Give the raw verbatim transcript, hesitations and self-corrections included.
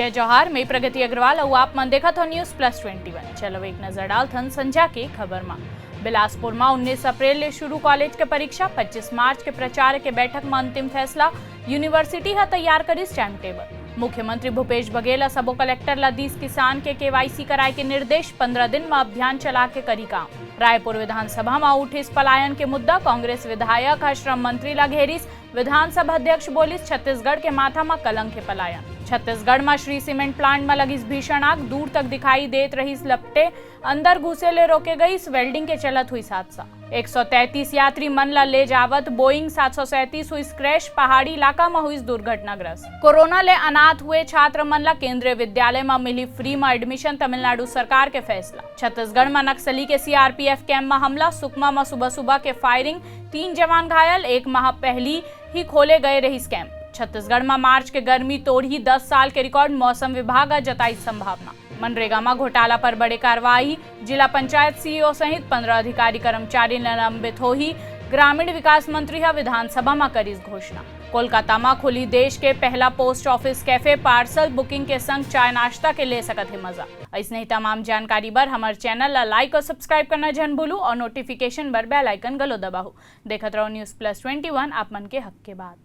जय जोहार, मैं प्रगति अग्रवाल अउ आप मन देखत हो News Plus Twenty One। चलो एक नजर डालथन संझा के खबर मा। बिलासपुर मा उन्नीस अप्रैल ले शुरू कॉलेज के परीक्षा, पच्चीस मार्च के प्रचार के बैठक मा अंतिम फैसला, यूनिवर्सिटी ह तैयार करिस टाइम टेबल। मुख्यमंत्री भूपेश बघेल ह सबो कलेक्टर ला दीस किसान के KYC कराए के निर्देश, पंद्रह दिन मा अभियान चला के करी काम। रायपुर विधानसभा मा उठिस पलायन के मुद्दा, कांग्रेस विधायक ह श्रम मंत्री ला घेरिस, विधानसभा अध्यक्ष बोलिस, छत्तीसगढ़ के माथा मा कलंक हे पलायन। छत्तीसगढ़ मा श्री सीमेंट प्लांट मा लगिस भीषण आग, दूर तक दिखाई देत रहिस लपटे, अंदर घुसे ले रोके गइस, welding के चलत हुइस हादसा। एक सौ तैंतीस यात्री मन ला ले जावत Boeing सात सौ सैंतीस हुइस crash, पहाड़ी इलाका मा हुइस दुर्घटनाग्रस्त। कोरोना ले अनाथ हुए छात्र मन ला केंद्रीय विद्यालय मा मिली free मा admission, तमिलनाडु सरकार के फैसला। छत्तीसगढ़ मा नक्सली के CRPF camp मा हमला, सुकमा मा सुबह सुबह के firing, तीन जवान घायल, एक माह पहली ही खोले गए रहिस camp। छत्तीसगढ़ मा मार्च के गर्मी तोड़ही दस साल के record, मौसम विभाग ह जताइस संभावना। मनरेगा मा घोटाला पर बड़े कार्रवाई, जिला पंचायत CEO सहित पंद्रह अधिकारी कर्मचारी निलंबित होही, ग्रामीण विकास मंत्री ह विधानसभा मा करिस घोषणा। कोलकाता मा खुली देश के पहला post office cafe, parcel booking के संग चाय नाश्ता के ले सकत हे मजा। अइसने ही तमाम जानकारी बर हमर channel ला like और subscribe करना झन भूलू और notification बर bell icon घलो दबाहू। देखत रहो News Plus Twenty One, आप मन के हक के बात।